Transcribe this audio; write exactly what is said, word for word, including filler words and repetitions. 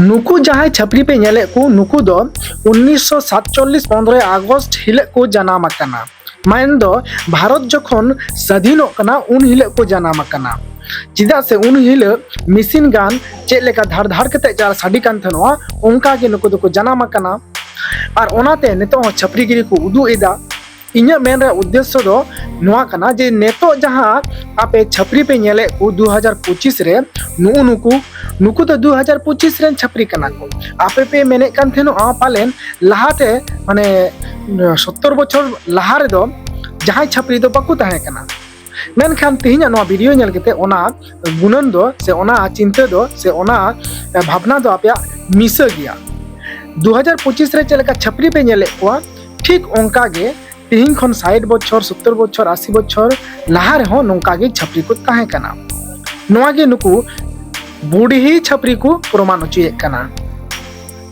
ᱱᱩᱠᱩ ᱡᱟᱦᱟᱸᱭ ᱪᱷᱟᱹᱯᱨᱤ ᱯᱮ ᱧᱮᱞᱮᱫ ᱠᱚ, ᱱᱩᱠᱩ ᱫᱚ ᱩᱱᱤᱥᱥᱚ ᱥᱟᱛᱪᱚᱞᱞᱤᱥ ᱯᱚᱱᱨᱚᱭ ᱟᱜᱚᱥᱴ ᱦᱤᱞᱳᱜ ᱠᱚ ᱡᱟᱱᱟᱢ ᱟᱠᱟᱱᱟ᱾ ᱢᱮᱱᱫᱚ ᱵᱷᱟᱨᱚᱛ ᱡᱚᱠᱷᱚᱱ ᱥᱟᱹᱫᱷᱤᱱᱚᱜ ᱠᱟᱱᱟ, ᱩᱱ ᱦᱤᱞᱳᱜ ᱠᱚ ᱡᱟᱱᱟᱢ ᱟᱠᱟᱱᱟ᱾ ᱪᱮᱫᱟᱜ ᱥᱮ ᱩᱱ ᱦᱤᱞᱳᱜ ᱢᱮᱥᱤᱱ ᱜᱟᱱ ᱪᱮᱫ ᱞᱮᱠᱟ ᱫᱷᱟᱲ ᱫᱷᱟᱲ ᱠᱟᱛᱮ ᱪᱟᱞ ᱥᱟᱰᱮ ᱠᱟᱱ ᱛᱟᱦᱮᱱᱚᱜᱼᱟ, ᱚᱱᱠᱟ ᱜᱮ ᱱᱩᱠᱩ ᱫᱚᱠᱚ ᱡᱟᱱᱟᱢ ᱟᱠᱟᱱᱟ᱾ ᱟᱨ ᱚᱱᱟᱛᱮ ᱱᱤᱛᱚᱜ ᱦᱚᱸ ᱪᱷᱟᱹᱯᱨᱤᱜᱤᱨᱤ ᱠᱚ ᱩᱫᱩᱜ ᱮᱫᱟ᱾ ᱤᱧᱟᱹᱜ ᱢᱮᱱ ᱨᱮᱭᱟᱜ ᱩᱫᱽᱫᱮᱥᱥᱚ ᱫᱚ ᱱᱚᱣᱟ ᱠᱟᱱᱟ ᱡᱮ ᱱᱤᱛᱚᱜ ᱡᱟᱦᱟᱸ ᱟᱯᱮ ᱪᱷᱟᱹᱯᱨᱤ ᱯᱮ ᱧᱮᱞᱮᱫ ᱠᱚ ᱫᱩ ᱦᱟᱡᱟᱨ ᱯᱚᱸᱪᱤᱥ ᱨᱮ, ᱱᱩᱜᱼᱩ ᱱᱩᱠᱩ, ᱱᱩᱠᱩ ᱫᱚ ᱫᱩ ᱦᱟᱡᱟᱨ ᱯᱚᱸᱪᱤᱥ ᱨᱮᱱ ᱪᱷᱟᱹᱯᱨᱤ ᱠᱟᱱᱟ ᱠᱚ᱾ ᱟᱯᱮ ᱯᱮ ᱢᱮᱱᱮᱫ ᱠᱟᱱ ᱛᱟᱦᱮᱱᱚᱜᱼᱟ ᱯᱟᱞᱮᱱ ᱞᱟᱦᱟᱛᱮ, ᱢᱟᱱᱮ, ᱥᱚᱛᱛᱚᱨ ᱵᱚᱪᱷᱚᱨ ᱞᱟᱦᱟ ᱨᱮᱫᱚ ᱡᱟᱦᱟᱸᱭ ᱪᱷᱟᱹᱯᱨᱤ ᱫᱚ ᱵᱟᱠᱚ ᱛᱟᱦᱮᱸ ᱠᱟᱱᱟ᱾ ᱢᱮᱱᱠᱷᱟᱱ ᱛᱮᱦᱮᱧᱟᱜ ᱱᱚᱣᱟ ᱵᱷᱤᱰᱤᱭᱳ ᱧᱮᱞ ᱠᱟᱛᱮ ᱚᱱᱟ ᱜᱩᱱᱟᱹᱱ ᱫᱚ ᱥᱮ ᱚᱱᱟ ᱪᱤᱱᱛᱟᱹ ᱫᱚ ᱥᱮ ᱚᱱᱟ ᱵᱷᱟᱵᱽᱱᱟ ᱫᱚ ᱟᱯᱮᱭᱟᱜ ᱢᱤᱥᱟᱹ ᱜᱮᱭᱟ᱾ ᱫᱩ ᱦᱟᱡᱟᱨ ᱯᱚᱸᱪᱤᱥ ᱨᱮ ᱪᱮᱫ ᱞᱮᱠᱟ ᱪᱷᱟᱹᱯᱨᱤ ᱯᱮ ᱧᱮᱞᱮᱫ ᱠᱚᱣᱟ, ᱴᱷᱤᱠ ᱚᱱᱠᱟ ᱜᱮ ᱛᱮᱦᱮᱧ ᱠᱷᱚᱱ ᱥᱟᱴ ᱵᱚᱪᱷᱚᱨ, ᱥᱚᱛᱛᱚᱨ ᱵᱚᱪᱷᱚᱨ, ᱟᱥᱤ ᱵᱚᱪᱷᱚᱨ ᱞᱟᱦᱟ ᱨᱮᱦᱚᱸ ᱱᱚᱝᱠᱟ ᱜᱮ ᱪᱷᱟᱹᱯᱨᱤ ᱠᱚ ᱛᱟᱦᱮᱸ ᱠᱟᱱᱟ᱾ ᱱᱚᱣᱟ ᱜᱮ ᱱᱩᱠᱩ ᱵᱩᱰᱷᱤ ᱪᱷᱟᱹᱯᱨᱤ ᱠᱚ ᱯᱨᱚᱢᱟᱱ ᱚᱪᱚᱭᱮᱫ ᱠᱟᱱᱟ᱾